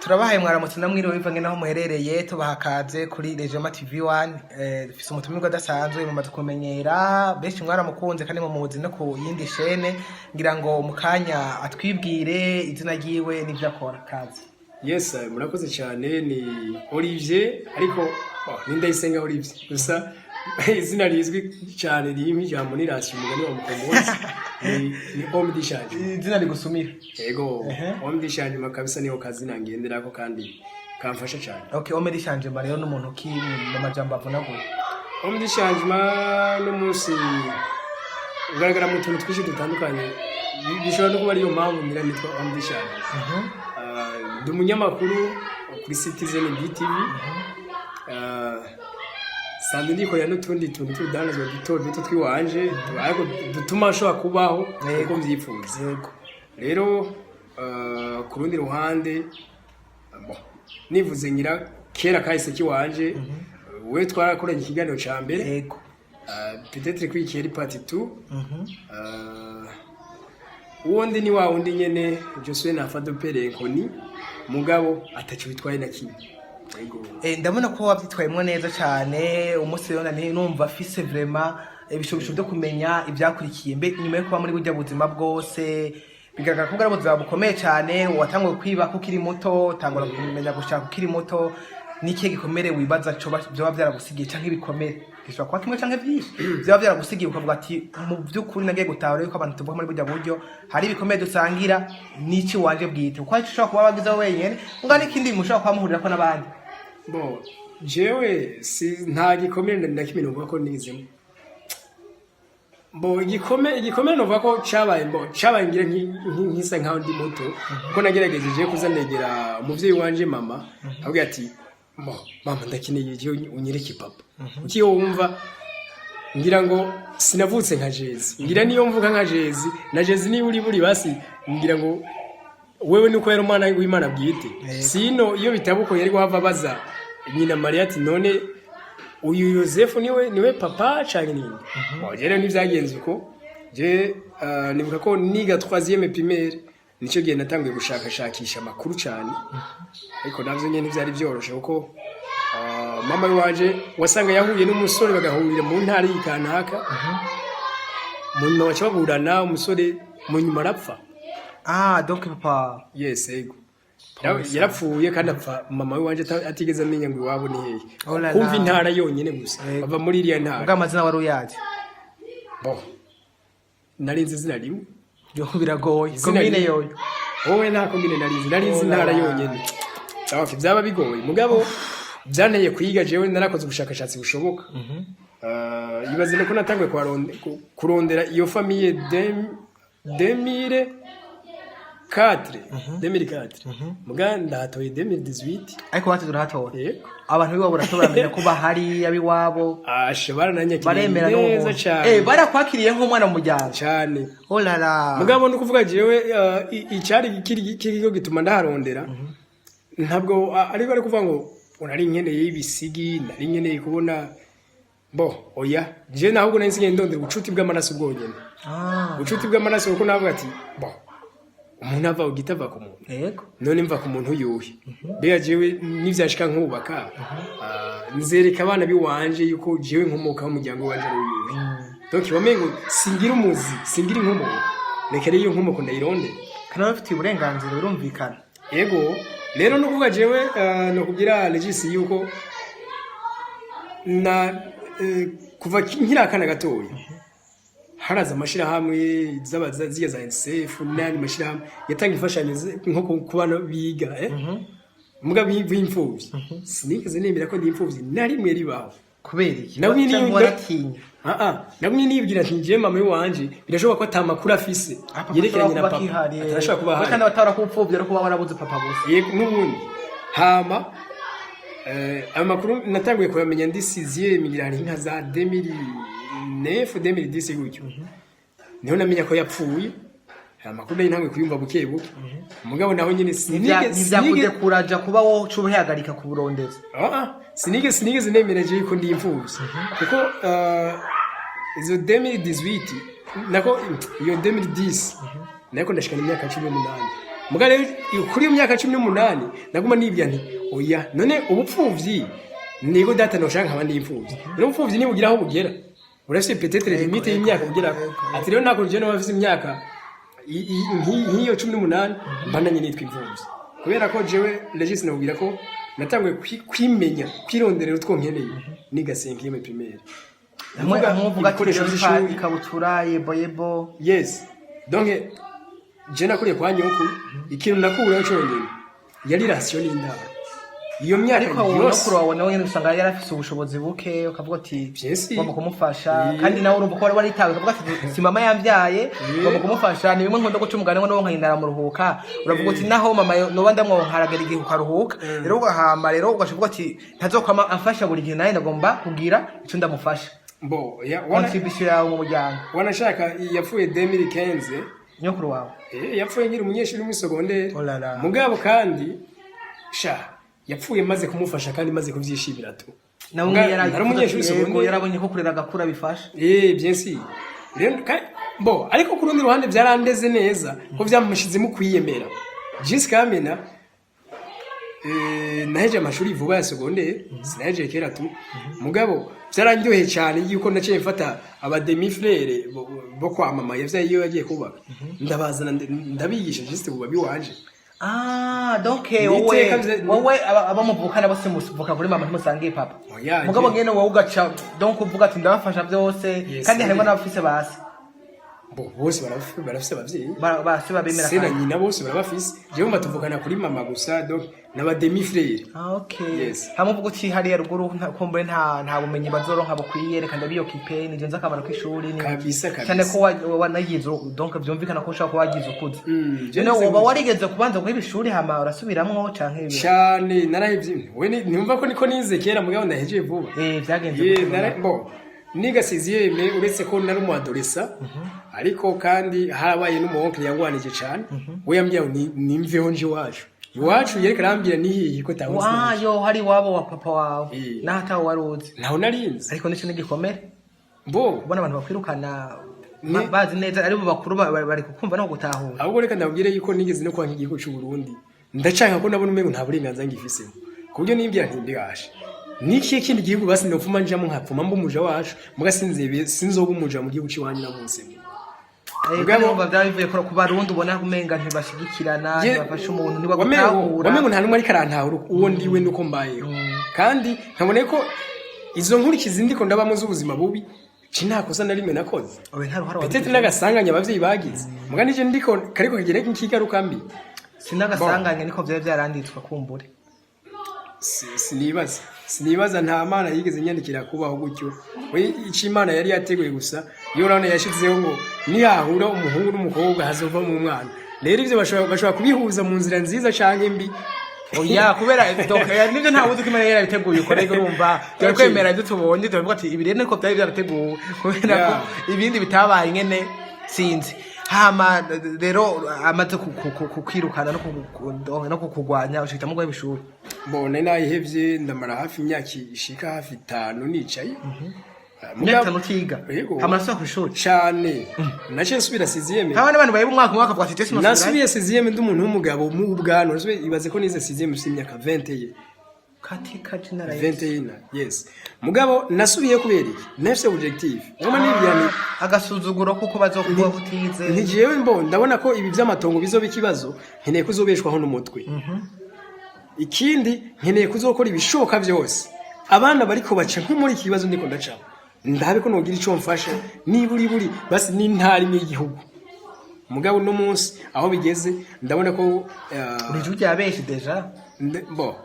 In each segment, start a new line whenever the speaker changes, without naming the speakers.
Turabahaye mwaramutse namwiriwe bivanye naho muherereye. Tubaha kaze kuri Rejoma TV 1. Dufise umutumirwa adasanzwe mumaze kumenyera, benshi mwaramukunze kandi mumuzi no ku yindi shene. Ngira ngo mu kanya atwibwire izina ryiwe n'ivyo akora. Kaze.
Yes, murakoze cyane. Ni Olivier, ariko oh, ni Ndayisenga Olivier gusa. Izina rizwi cyane ririmo ijambo ni rasi umugani wa Mukombozi, ni Homme du Changement.
Izina rigusumira.
Yego.
Ehe.
Homme du Changement kabisa, niyo kazina ngenderako kandi kamfasha cyane.
Okay, Homme du Changement rero n'umuntu ki mu majambo avunaguye?
Homme du Changement n'umunsi ugaragara mu tuntu twinshi dutandukanye. Bishobora no kuba ariyo mpamvu ngira nitwa Homme du Changement. Ndi umunyamakuru kuri Citizen BTV. Sanzwe ndikorera n'utundi tuntu tw'udandazwa duto duto twiwanje, ariko dutuma nshobora kubaho uko mvyifuza. Rero ku rundi ruhande, bon, nivuze ngira kera kahise kiwanje, we twarakoranye ikiganiro ca mbere. Peut-être ko iki yari part 2. Uwundi ni wa wundi nyene, je suis un enfant de père inconnu, mugabo ataco bitwaye na kimwe. Yego.
Ndabona ko wavyitwayemwo neza cyane. Umunsi rero nari numva afise vraiment ibishobisho byo kumenya ivyakurikiye mbe nyuma yo kuba muri burya buzima bwose. Bigaragara ko bwari ubuzima bukomeye cyane. Watanguye kwiba ko ukiri muto, utangura kumenya gushaka ukiri muto. N'ikihe gikomere wibaza coba vyoba vyaragusigiye, canke ibikomere gishobora kuba kimwe canke vyinshi vyoba vyaragusigiye, ukavuga ati: "Mu vy'ukuri nagiye gutahura yuko abantu tuvuka muri burya buryo hari ibikomere dusangira n'ici wanje bwite"? Kuko hari ico ushobora kuba wagizeho wenyene, muga n'ikindi mushobora kuba muhurirako n'abandi.
Bon, jewe si nta gikomere na kimwe novuga ko nigizemo. Bo igikomere novuga ko cabaye, bo cabaye ngira nkisa nkaho ndi muto, kuko nagerageje je kuza negera umuvyeyi wanje mama, avuga ati: "Bo mama, ndakeneye je unyereke papa." Ukiyo wumva ngira ngo sinavutse nka Jésus, ngira niyo mvuka nka Jésus na Jésus niba uri buri basi, ngira ngo wewe nuko yari umwana w'Imana bwite. Sino iyo bitabuko yari guhava baza nyina Mariya ati: "None uyu Yosefu niwe papa canke ninde?" Bon, rero ntivyagenze uko. Je nibuka ko niga 3e primaire, nico gihe natanguye gushakashakisha amakuru cane, ariko navyo nyene ntivyari vyoroshe, kuko mama wanje wasanga yahuye n'umusore, bagahurira mu ntara y'ikanaka, mu nyuma baca baburana, umusore mu nyuma arapfa.
Ah, donc papa.
Yes, ego. Yarapfuye kandi apfa mama wanje atigeze amenya ngo iwabo ni hehe.
Oh la la.
Kumva intara yonyene gusa, bava muri iriya ntara.
Ubwo amazina wari uyazi?
Bon, narinzi izina rimwe.
Yo, biragoye.
Izina
Komine
rimwe.
yoyo?
Wowe nta komine narinzi, narinzi
Oh la
intara
la.
yonyene. Okay, byaba bigoye, mugabo byanteye kwiga. Jewe narakoze ubushakashatsi bushoboka. Ibaze ko natanguye kurondera iyo famille 2004, 2004, muga ndahatoye 2018.
Ariko bateze urahatora?
Yego.
Abantu b'iwabo urashobora ko bahari ab'iwabo?
Ashe, barananyakiriye
Baremera
neza
n'ubu?
cyane.
Barakwakiriye nk'umwana mu muryango?
Cyane.
Oh la la.
Mugabo ni ukuvuga jewe icari kiriko gituma ndaharondera, ntabwo ariko ari kuvuga ngo nari nkeneye ibisigi, nari nkeneye kubona bo, oya. Je nahubwo nari nsigaye ndondera ubucuti bw'amaraso bwonyene. Ubucuti bw'amaraso, kuko navuga ati: "Bo umuntu ava ugita ava ku muntu." None mva ku muntu yuhe? Mbega jewe nivyashika nkubaka, nzereka abana biwanje yuko jewe nkomoka mu muryango wanje ari uyuhe? Donc wamengo singira umuzi, singira inkomoko. Reka rero iyo nkomoko ndayirondera.
Kandi bafitiye uburenganzira, birumvikana.
Yego. Rero no kuvuga jewe no kugira Regis yuko na kuva nkiri akana gatoya haraza amashirahamwe zaba ziriya za UNICEF n'ayandi mashirahamwe yatanga imfashanyo nko ku bana biga, muga b'imfuvyi. Sinigeze nemera ko ndi imfuvyi na rimwe ribaho.
Kubera iki?
Nawe niyo
Cyangwa waratinya?
Ah ah, nabwo nibwira nti jewe mama wanje birashoboka ko ata makuru afise
Ah, papa
yerekeranye na
ashobora kuba
papa.
akihari.
Atarashobora kuba ahari.
Kandi batahora kupfuvya ariko kuba warabuze papa gusa.
Yego, n'ubundi hama ayo makuru natanguye kuyamenya ndi sixième, ngira hari nka za 2009, 2010 gutyo, niho namenya ko yapfuye. Aya makuru nari ntanguye kuyumva buke buke, mugabo naho nyine sinigeze
Ntivyakudekuraja kuba wowe uca ubihagarika ku burondezi?
Ah, ah, sinigeze nemereje yuko ndi imfuvyi, kuko izo 2018, nako iyo 2010 nako ndashikana imyaka 18. Muga rero kuri iyo myaka 18 naguma nibwira nti: "Oya, none ubupfuvyi nigo data noshaka nkaba ndi imfuvyi? None ubupfuvyi nibugira aho bugera, urafise peut-être limite y'imyaka bugerako." Ati rero ntabwo jewe noba mfise imyaka nk'iyo 18 mbandanye nitwa imfuvyi, kubera ko jewe Regis nabwira ko natanguye kwimenya, kwironderera utwo nkeneye niga cinquième primaire.
Hamwe
Ndavuga
hamwe uvuga ati
ibikoresho
jewe
vy'ishuri.
Ikabutura yebo yebo.
Yes, donc je nakuriye kwa nyokuru, ikintu nakurayo conyene yari ration n'indaro iyo myaka
Ariko wowe
yose.
Nyokuru wawe nawe nyene usanga yari afise ubushobozi buke, ukavuga ati
Bien sûr.
ngomba kumufasha. Kandi nawe urumva ko wari waritawe, ukavuga ati si mama yambyaye, ngomba kumufasha. Ni bimwe nkunda guca umugani ngo nonka nyina aramuruhuka. Uravuga uti naho mama noba ndamwonka haragera igihe ukaruhuka. Rero ugahama, rero ugaca uvuga ati ntazokwama amfasha buri gihe, nawe ndagomba kugira ico ndamufasha.
Bo ya wana
Contribution yawe mu muryango.
Wanashaka yapfuye 2015.
Nyokuru wawe?
Eh, yapfuye nkiri umunyeshuri muri secondaire.
Oh là là.
Mugabo kandi sha yapfuye maze kumufasha kandi maze kuvyishimira tu.
Nawe umwe yari
Nari umunyeshuri
yego,
secondaire.
Yarabonye ko kurera agakura bifasha.
Eh, bien sûr. Rero bo ariko ku rundi ruhande byarandeze neza ko byamushizemo kwiyemera jusqu'à maintenant. Naheje amashuri vuba ya secondaire, sinaheje kera tu. Mugabo byarandyoheye cyane yuko naciye mfata aba demi frère bo kwa mama yavyaye iyo yagiye kubaka, ndabazana, ndabigisha juste buba biwanje.
Ah, donc
Ni
wowe
iteka
wowe abamuvukana bose muvuka kuri mama, ntimusangiye papa.
Oya,
Mugabo
je-
ngene wowe ugaca donc uvuga ati ndabafasha byose.
Yes,
kandi harimo
oui.
n'abafise basi.
Bo bose barafise abavyeyi.
Basi babemera.
Se na
Kandi
nyina bose barabafise. Jewe mba tuvukana kuri mama gusa, donc n'aba demi frère.
Ah, okay.
Yes.
Hamwe uvuga uti hariya ruguru kumbure nta bumenyi bazoronka bukwiye, reka ndabiyokipe nije nzi akamaro k'ishuri
Kabisa, kabisa.
Cyane ko wanayize, donc vyumvikana ko ushobora kuba wagize ukuze.
Je
None
nize
woba
gutyo.
warigeze kubanza guheba ishuri hama urasubiramwo canke
Cyane, narahevye. We niyumva ko niko nize kera, mugabo ndahejeje vuba.
Eh, vyagenze
Ye,
gute?
Bo niga sixième, uretse ko nari umu adolescent, ariko kandi harabaye n'umu oncle yangwanije cyane. We yambwiye ngo nimveho nje iwacu. Iwacu yereka arambwira ni hihi ko tawe.
Wayo hari iwabo wa papa wawe?
Eh.
Naho atawe wari uzi?
Ntaho narinzi.
Ariko nico n'igikomere
Bo
kubona abantu bakwirukana bazi neza ari bo bakuru bari kukumva no gutahura.
Ahubwo reka ndabwire yuko nigeze no kwanka igihugu cy'u Burundi, ndacanga ko nabona umengo nta burenganzira ngifisemo, ku buryo nimbwira nti ndibashe n'ikihe kindi gihugu basi nopfuma njamo nkapfuma mba umuja wacu, muga sinzebe sinzoba umuja mu gihugu c'iwanyu navutsemo.
Kandi urumva byaba bivuye ku Barundi ubona umenga ntibashigikirana, ntibafasha umuntu, ntibagutahura.
Wamengo nta n'umwe ariko arantahura uwo ndiwe nuko mbayeho, kandi nkabona ko izo nkurikizi ndiko ndabamo z'ubuzima bubi ci nta kosa na rimwe nakoze.
Oya, nta ruhara
Peut-être
wabigize.
n'agasanganya abavyeyi bagize, muga nije ndiko kariko kagira nk'ingaruka mbi.
Sinagasanganya, niko byari byaranditswe kumbure.
Sinibaza nta Mana yigeze nyandikira kubaho gutyo. We icyo Imana yari yateguye gusa, iyo urabona yashyizeho ngo nihahura umuhungu n'umukobwa hazovamo umwana. Rero ivyo bashobora kubihuza mu nzira nziza canke mbi.
Oya, kubera donc nibyo, nta wuzi ko Imana yari yarabiteguye uko. Rero urumva turi kwemera ibyo tubonye, turavuga ati ibi rero niko byari byarateguwe, kubera ko ibindi bitabaye nyene sinzi. Hama rero amaze kukwirukana no kukugwanya, ushitamo guheba ishuri.
Mbona nayihevye, ndamara hafi imyaka ishika hafi 5 nicaye.
Imyaka 5 utiga?
Yego.
Hama urasubira kw'ishuri?
Cane, naciye nsubira sixième.
Haba n'abantu baheba umwaka umwe bakavuga ati: "Jesi nosubirayo."
Nasubiye sixième ndi umuntu w'umugabo mu ubwanwa. Ibaze ko nize sixième mfise imyaka 20 ye.
Katika jina la Yesu.
21, yes. Mugabo nasubiye kubera iki? Nafise objectif ngoma nibwira nti
Agasuzuguro kuko bazokuvuga ko utize.
Nti jewe mbo ndabona ko ibi by'amatongo bizoba ikibazo, nkeneye kuzobeshwaho n'umutwe. Ikindi, nkeneye kuzokora ibishoboka byose abana bariko baca nko muri iki kibazo ndiko ndacamo, ndabe ko nogira ico mfasha niburi buri basi n'intara imwe y'igihugu. Mugabo uno munsi aho bigeze ndabona ko
Uri rya benshi déjà.
Bo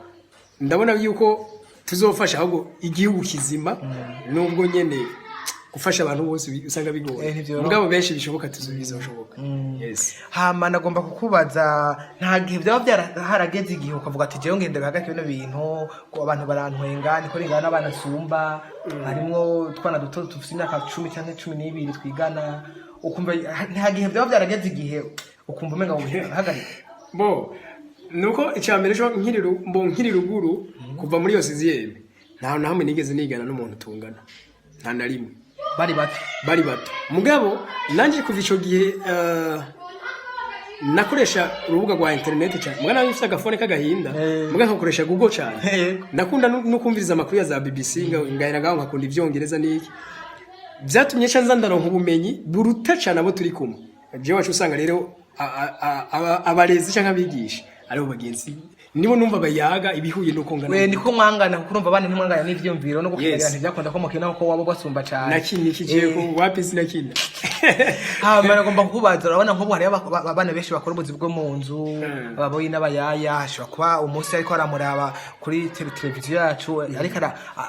ndabona yuko tuzofasha ahubwo igihugu kizima, nubwo nyene gufasha abantu bose usanga bigoye.
Eh, ntivyoroha.
Mugabo benshi bishoboka tuzobishoboka, yes.
Hama nagomba kukubaza, nta gihe byaba byaraharageze igihe ukavuga ati jewe ngende bihagarike bino bintu, ko abantu barantwenga, niko ringana n'abana nsumba, harimwo utwana duto dufite imyaka 10 cyangwa 12 twigana, ukumva nta gihe byaba byarageze igihe ukumva umenga hagarika?
Bo nuko icya mbere cyo mbo nkiri ruguru, kuva muri iyo sixième nta na hamwe nigeze nigana n'umuntu tungana, nta na rimwe.
Bari bato?
Bari bato. Mugabo nanjye kuva ico gihe Nakoresha urubuga rwa internet cyane, mbwa nawe mfite agafone k'agahinda, mbwa nkakoresha Google cyane. Nakunda no kumviriza amakuru ya za BBC, ngahera ngaho nkakunda ivyongereza n'iki. Byatumye nca nza ndaronka ubumenyi buruta cyane abo turi kumwe. Jewe wacu usanga rero abarezi canke abigisha aribo bagenzi, nibo numva bayaga ibihuye nuko ngana.
We niko mwangana, kuko urumva abana ntimwangana n'ivyiyumviro no gukinira, ntibyakunda ko mukina kuko waba basumba cane.
Nakina iki jewe? Ko wapi, sinakina.
Hama nagomba kukubaza, urabona nk'ubu hariyo abana benshi bakora ubuzi bwo mu nzu, ababoyi n'abayaya. Ashobora kuba umunsi ariko aramuraba kuri televiziyo yacu, ariko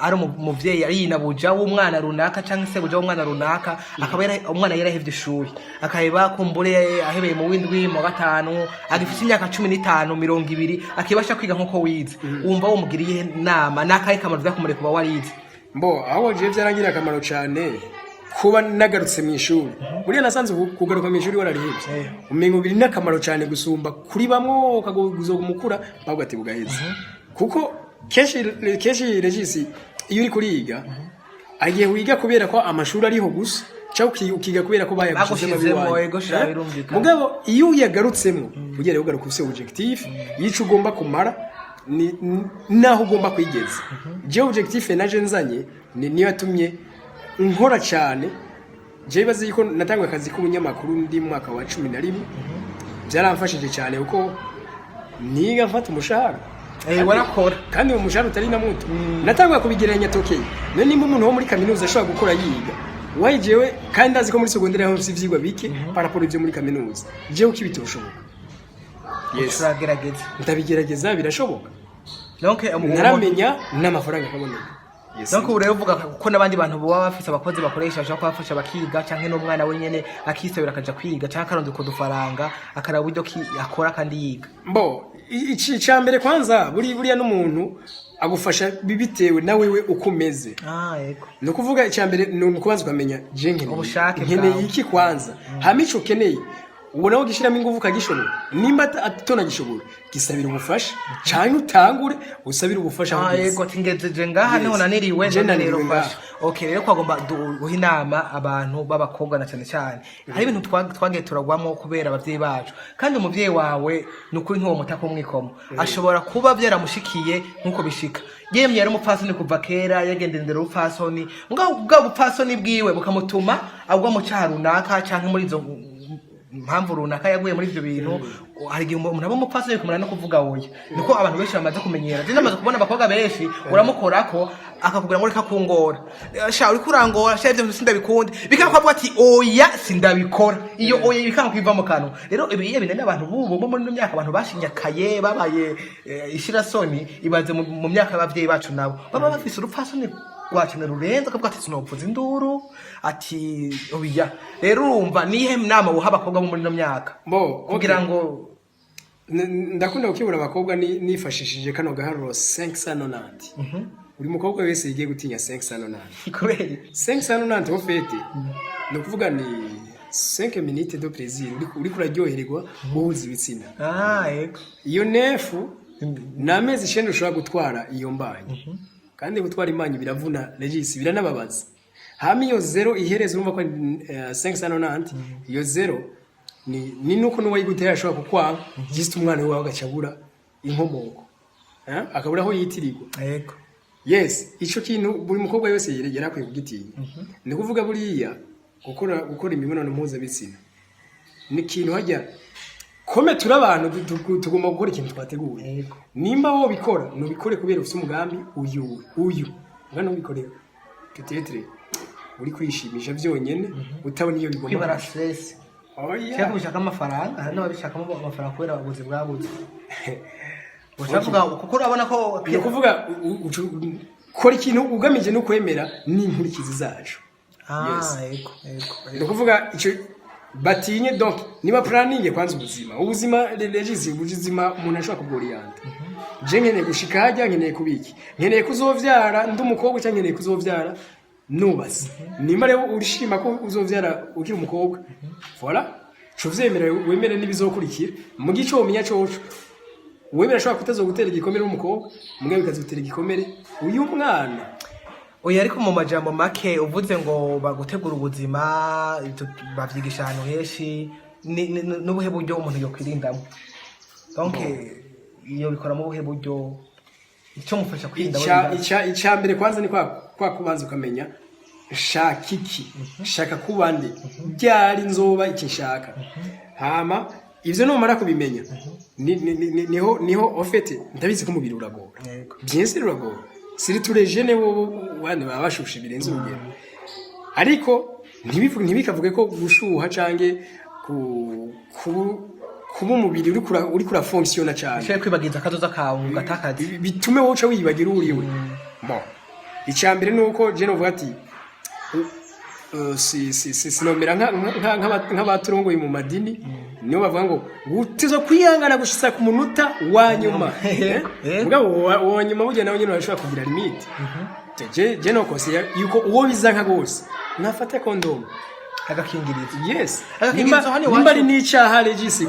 ari umuvyeyi ari yinabuja w'umwana runaka canke se buja w'umwana runaka, akaba umwana yarahevye ishuri, akaheba kumbure ahebeye mu w'indwi, mu wa gatanu, agifise imyaka 15, 20, akibasha kwiga nk'uko wize. Wumva womugiriye nama n'akahe kamaro vyakumariye kuba warize?
Mbo aho jewe byarangira akamaro cyane kuba nagarutse mu ishuri. Buriya nasanze kugaruka mu ishuri wararihevye, umengo biri n'akamaro cyane gusumba kuri bamwe ukaguza umukura bavuga ati bugaheze, kuko kenshi kenshi, Regis, iyo uri kuriga, agiye wiga kubera ko amashuri ariho gusa, cyangwa ukiga kubera ko bayagushizemo.
Bagushizemo,
abiwanyu.
Ego sha, birumvikana.
Mugabo iyo uyagarutsemo, ugiye rero ugaruka ufise objectif y'ico ugomba kumara naho ugomba kwigeza. Jewe objectif naje nzanye ni niyo yatumye nkora cyane. Jewe bazi yuko natanguye akazi k'ubunyamakuru ndi mu mwaka wa 11. Byaramfashije cyane kuko niga mfata umushahara.
Warakora.
Kandi uwo mushahara utari na muto. Natanguye kubigereranya tokeye none nimba umuntu wo muri kaminuza ashobora gukora yiga, wayi jewe kandi ndazi ko muri secondaire aho mfise ivyigwa bike par rapport ivyo muri kaminuza, jewe uko ibitoshoboka? Yes.
Uragerageza.
Ndabigerageza, birashoboka.
Donc
Ntaramenya n'amafaranga akaboneka. Yes.
Donc ubu rero uvuga ko n'abandi bantu baba bafise abakozi bakoresha bashobora kubafasha bakiga, canke n'umwana wenyene akisabira akaja kwiga, canke akarondera utwo dufaranga, akaraba uburyo ki akora kandi yiga.
Mbo iki icya mbere kwanza, buriya n'umuntu agufasha bitewe na wewe uko umeze.
Ah, yego.
Ni ukuvuga icya mbere ni ukubanza ukamenya je nkeneye
Ubushake
nkeneye
bwawe.
iki kwanza, hama ico ukeneye ubona ko gishyiramo ingufu ukagishobora. Nimba atonagishobora, gisabira ubufasha canke utangure usabire ubufasha aho
Ah,
ugeze.
yego, ati ngejeje ngaha,
Yes.
niho naniriwe,
Je
none rero
naniriwe
fasha. Okay, rero twagomba guha inama abantu b'abakobwa na cyane cyane hari ibintu twagiye turagwamo kubera abavyeyi bacu. Kandi umuvyeyi wawe ni ukuri ntiwo mutaka umwikomo, ashobora kuba byaramushikiye nk'uko bishika. Yemye yari umupfasoni kuva kera, yagendendera ubupfasoni, mugabo bwa bupfasoni bwiwe bukamutuma agwa mu caha runaka canke muri izo mpamvu runaka yaguye muri ivyo bintu. Hari igihe umuntu aba umupfasoni bikamara no kuvuga oya, niko abantu benshi bamaze kumenyera. Je namaze kubona abakobwa benshi uramukorako akakubwira ngo reka kungora. Sha, uriko urangora sha, ivyo bintu sindabikunda. Bikanga ati oya, sindabikora. Iyo oya bikanga kwiva mu kanwa. Rero ibi iyo binani abantu bubu bo muri ino myaka, abantu bashinyakaye babaye ishirasoni, ibaze mu myaka y'abavyeyi bacu, nabo baba bafise urupfasoni rwacane rurenze, akavuga ati sinopfuza induru, ati oya. Rero urumva nihe nama wuha abakobwa bo muri ino myaka
Bo, okay.
kugira ngo
Ndakunda gukebura abakobwa nifashishije kano gaharuro 590. Buri mukobwa wese yigiye gutinya 590.
Kubera iki?
590 au fait ni ukuvuga ni 5 minutes de plaisir uriko uraryohererwa uhuza ibitsina.
Ah, yego.
Iyo neuf ni amezi 9 ushobora gutwara iyo mbanyi, kandi gutwara imbanyi biravuna, Regis, biranababaza. Hama iyo zéro ihereza, urumva ko ari 590. Iyo zéro ni nuko n'uwayiguteye ashobora kukwanga, juste umwana wawe agacabura inkomoko. Akabura aho yitirirwa. Yes, ico kintu buri mukobwa wese yari akwiye kugitinya. Ni ukuvuga buriya gukora imibonano mpuzabitsina ni ikintu hajya kome turi abantu tugomba gukora ikintu twateguye. Nimba wowe bikora, nubikore kubera ufite umugambi uyu uyu, mbwa ntubikore peut-être uri kwishimisha byonyene utabona iyo bigomba.
Kwibara stress.
Oya.
Cyangwa kubishakamo amafaranga. Hari n'ababishakamo amafaranga kubera ubuzi bwabuze. Ushavuga kuko urabona ko
Ni ukuvuga kora ikintu ugamije no kwemera n'inkurikizi zacu. Yes.
Yego, yego.
Ni ukuvuga icyo batinye, donc niba planning kwanza ubuzima, Regis, ubuzima umuntu ashobora kubworiyanta. Je nkeneye gushika hajya, nkeneye kubiki, nkeneye kuzovyara ndi umukobwa cyangwa nkeneye kuzovyara nubatse. Nimba rero urishima ko uzovyara ukiri umukobwa, voilà, co uvyemera, wemere n'ibizokurikira. Mu gico womenya coco wemera ashobora kutazogutera igikomere w'umukobwa, mugabo bikazogutera igikomere uyu mwana.
Oya, ariko mu majambo make uvuze ngo bagutegura ubuzima, ivyo bavyigisha ahantu henshi. N'ubuhe buryo umuntu yokwirindamo? Donc iyo bikora mu buhe buryo, icyo mufasha kwirinda wenda?
Ica mbere kwanza ni kwa kubanza ukamenya: shaka iki, shaka kuba nde, ryari nzoba iki nshaka. Hama ivyo numara kubimenya, niho au fait ndabizi ko umubiri uragora. Bien sûr uragora, surtout les jeunes, bo bane baba bashushe birenze urugero, ariko ntibikavuge ko gushuha canke kuba umubiri uriko urafonctionna cane
Ushobora kwibagiza akazoza kawe ugatakaza.
Bitume wowe uca wibagira uriwe. Bon, icya mbere ni uko je novuga ati si sinomera nk'abaturongoye mu madini, niyo bavuga ngo gutizo kwihangana gushitsa ku munota wa nyuma. Eh? Mugabo wa nyuma burya nawe nyene urashobora kugira limite. Je no conseiller yuko uwo bizanka gose nafate condom.
Agakingirizo.
Yes.
Agakingirizo
Nimba
hano iwacu.
nimba ari n'icaha regisi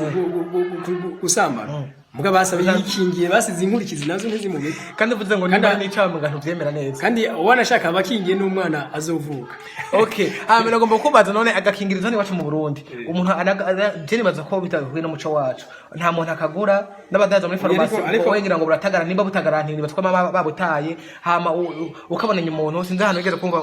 gusambana, mugabo basaba yikingiye, basize inkurikizi nazo ntizimubeko.
Kandi uvuze ngo nimba n'icyaha mu bantu byemera neza.
Kandi wanashaka abakingiye n'umwana azovuka.
Okay, hama nagomba kubaza: none agakingirizo hano iwacu mu Burundi, umuntu je nibaza ko bitahuye n'umuco wacu, nta muntu akagura n'abadaza muri farumasi. Wowe ngira ngo buratagara, nimba butagara ntibatwa babutaye. Hama ukabona umuntu, sinzi ahantu wigeze kumva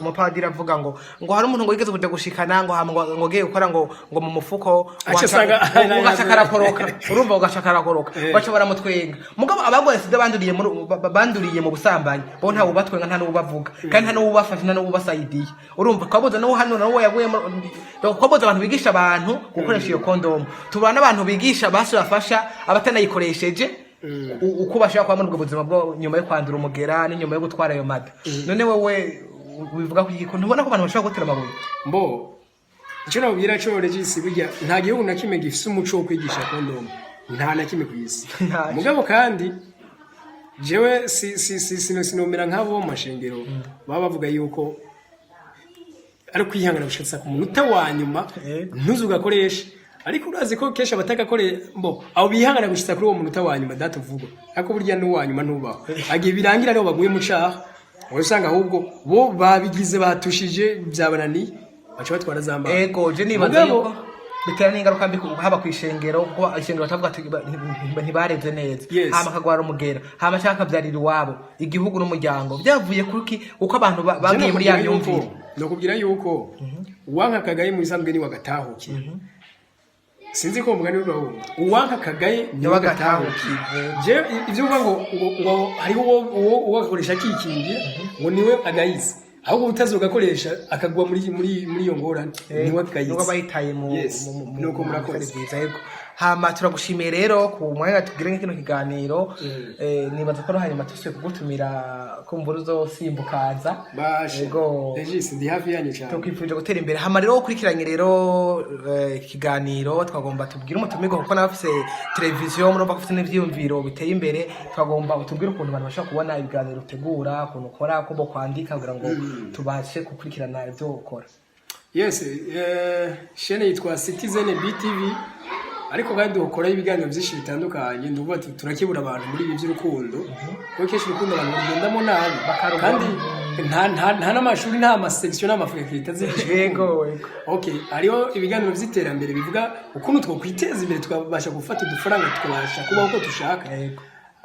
umupadiri avuga ngo hari umuntu ngo yigeze kuja gushikana, ngo hama ngo agiye gukora ngo mu mufuko,
Aca asanga-
ngo ugaca karakoroka, urumva, ugaca karakoroka. Baca baramutwenga. Mugabo abagwaye sida banduriye muri banduriye mu busambanyi, bo ntawe ubatwenga, nta n'ubavuga, kandi nta n'uwubafasha, nta n'uwubasayidiye. Urumva twabuze n'uwo hano nawe yaguye donc twabuze abantu bigisha abantu gukoresha iyo kondomu, tubura n'abantu bigisha basi bafasha abatanayikoresheje uko bashobora kuba muri ubwo buzima bwo nyuma yo kwandura umugera n'inyuma yo gutwara ayo mada. None wewe ubivuga ko iki? Ntubona ko abantu bashobora gutera amabuye?
Mbo icyo nabwira cyo regisi, burya nta gihugu na kimwe gifise umuco wo kwigisha kondomu, nta na kimwe ku isi.
Ntacyo.
Mugabo kandi jewe si si si sinomera nk'abo mu mashengero baba bavuga yuko ari kwihangana gushitsa ku munota wa nyuma, ntuzugakoreshe. Ariko urazi ko kenshi abatagakore mbo abo bihangana gushitsa kuri uwo munota wa nyuma data uvugwa, ariko burya n'uwa nyuma ntubaho, agiye birangira ariho baguye mu caha. Wowe usanga ahubwo bo babigize batushije, byabananiye, baca batwara za mbana.
Ego, je nibaza
Mugabo-
yuko bitera n'ingaruka mbi haba kw'ishengero, kuko ishengero batavuga ati ntibareze neza. Hama akagwara umugera, hama cyangwa akabyarira iwabo, igihugu n'umuryango byavuye kuki? Uko abantu bagiye muri ya myumvire.
Nakubwira yuko uwanka kagaye mu isanzwe ni wagatahukiye. Sinzi ko umugani urawumva: uwanka kagaye ni
Niwe
wagatahukiye. Je ibyo uvuga ngo hariho uwo agakoresha akikingira ngo niwe agayitse, ahubwo utazogakoresha akagwa muri iyo ngorane niwe agayitse.
Nubwo bayitaye mu
Yes. Nuko murakoze.
Bitari byiza, yego. Hama turagushimiye rero ku mwanya tugire kino kiganiro. Nibaza ko no hanyuma tusubiye kugutumira, kumva uzosimbukaza.
Bashe.
Yego.
Regis, ndi hafi yanyu cyane.
Tukwifurije gutera imbere. Hama rero ukurikiranye rero ikiganiro, twagomba tubwire umutumirwa, kuko nawe afise televiziyo, murumva ko afite n'ivyiyumviro biteye imbere, twagomba utubwire ukuntu abantu bashobora kubona ibiganiro utegura, ukuntu ukora, uko bokwandika kugira ngo tubashe gukurikirana ibyo ukora.
Yes, chaîne yitwa Citizen BTV, ariko kandi dukora ibiganiro byinshi bitandukanye. Ndavuga ati turakibura abantu muri ibi by'urukundo, kuko kenshi urukundo abantu barugendamo nabi.
Bakarugwamo.
Kandi nta n'amashuri, nta ma section, nta ma faculté azigisha.
Yego.
Okay, hariho ibiganiro by'iterambere bivuga ukuntu twokwiteza imbere, tukabasha gufata udufaranga, tukabasha kubaho uko dushaka.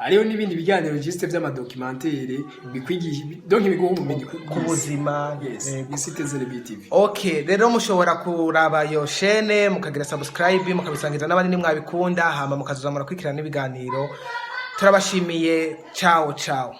Hariho n'ibindi biganiro juste by'ama documentaire bikwigisha, donc biguha ubumenyi
ku buzima.
Yes.
Yego.
Ni Citizen BTV.
Okay, rero mushobora kuraba iyo chaîne, mukagira subscribe, mukabisangiza n'abandi nimwabikunda, hama mukazoza murakurikirana n'ibiganiro. Turabashimiye, ciao ciao.